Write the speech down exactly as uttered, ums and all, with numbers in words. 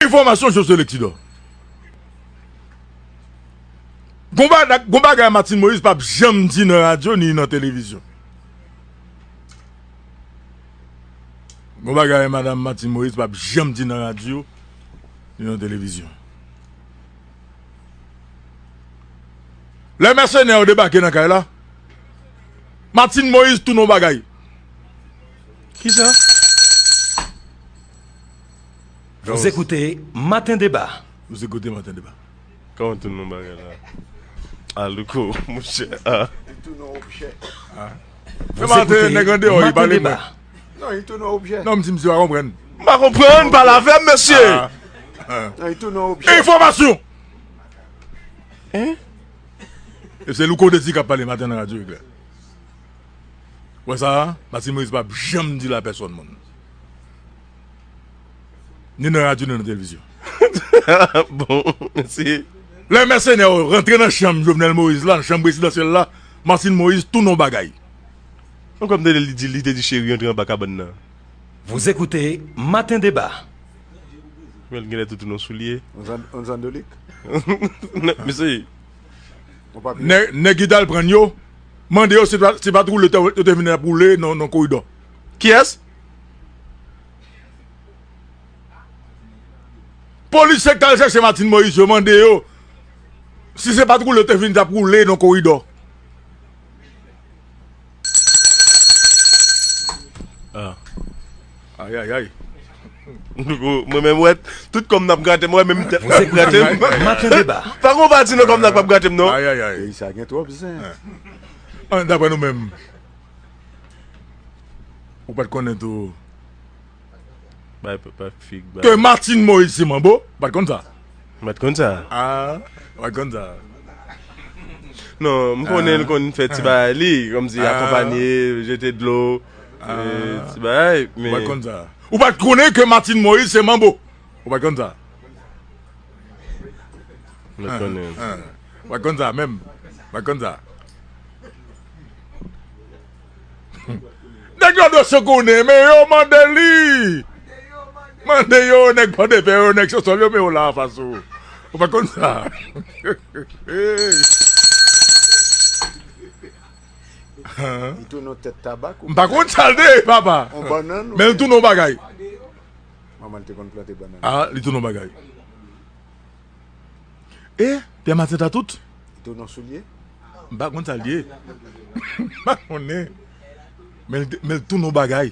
Enfòmasyon, Josué Lexidor. Gon ba- gon bagay Martine Moïse p ap janm di nan radyo ni nan televizyon. Gon bagay madanm Martine Moïse p ap janm di nan radyo ni nan televizyon. Lè mèsenè yo debake nan kay la, Martine Moïse tounen yon bagay. Kisa? Vous écoutez Matin Débat. Vous écoutez Matin Débat. Kòman tounen yon bagay la? A, Louko, monchè. A. Fè maten, nèg andeyò, li pale mwen. Non, li tounen objè. Non, m di misye pa konprann. M pa konprann, pale avè m, mesye. Ah. Non, li tounen objè. Enfòmasyon. Hein? E se Louko Désir k ap pale maten nan radyo Eklè. Wè sa, Martine Moïse p ap janm di la pèsòn moun. Ni nan radyo, ni nan televizyon. Bon, mèsi. Lè mèsenè yo rantre nan chanm Jovenel Moïse la, nan chanm prezidansyèl la, Martine Moïse tounen yon bagay. Ou konprann li di, li te di cheri antre anba kabann nan. Vous écoutez Matin Débat. Men l genlè tou tounen yon soulye. On zan- on zandolik. Mesye. On papye. Nè- nèg ki t al pran yo, mande yo si pa- si pa t woule yo te- yo te vin ap woule nan nan koridò. Kiyès? Polisye k t al chèche Martine Moïse yo mande yo si se pa t woule yo te vin t ap woule nan koridò. Ah. Ay, ay, ay. Mwen menm, wè, tout kòm n ap grate m, wè, menm tèt n ap grate m. Matin Débat. Pa gon pati nan kòm n ap grate m, non. Ay, ay, ay. Peyi sa gen twòp zen. An, daprè nou menm, ou pa t konnen tou. Bay, bay fig, bay. Ke Martine Moïse se manbo, ou pa t konn sa? M pa t konn sa. Ah, ou pa t konn sa. Non, m konnen l konn fè ti bagay li, kòmsi akonpanye, jete dlo, eh, ti bagay, men. Ou pa t konn sa. Ou pa t konnen ke Martine Moïse se manbo. Ou pa t konn sa. M pa t konnen. Ah, ah. Ou pa t konn sa menm. Ou pa t konn sa. Nèg yo dwe se konnen, men yo mande li. Mande yo, nèg Pòdepè yo, nèg Sòsòl yo, men yo la anfas ou. Ou pa t konn sa. Li tounen yon tèt tabak ou? M pa konn sa l te ye, papa. On bannann ou? Men l tounen yon bagay. Manman l te konn plante bannann. Ah, li tounen yon bagay. E, Pierre Martin Tatout? Li tounen yon soulye? M pa konn sa l ye. M pa konnen. Men l te- men l tounen yon bagay.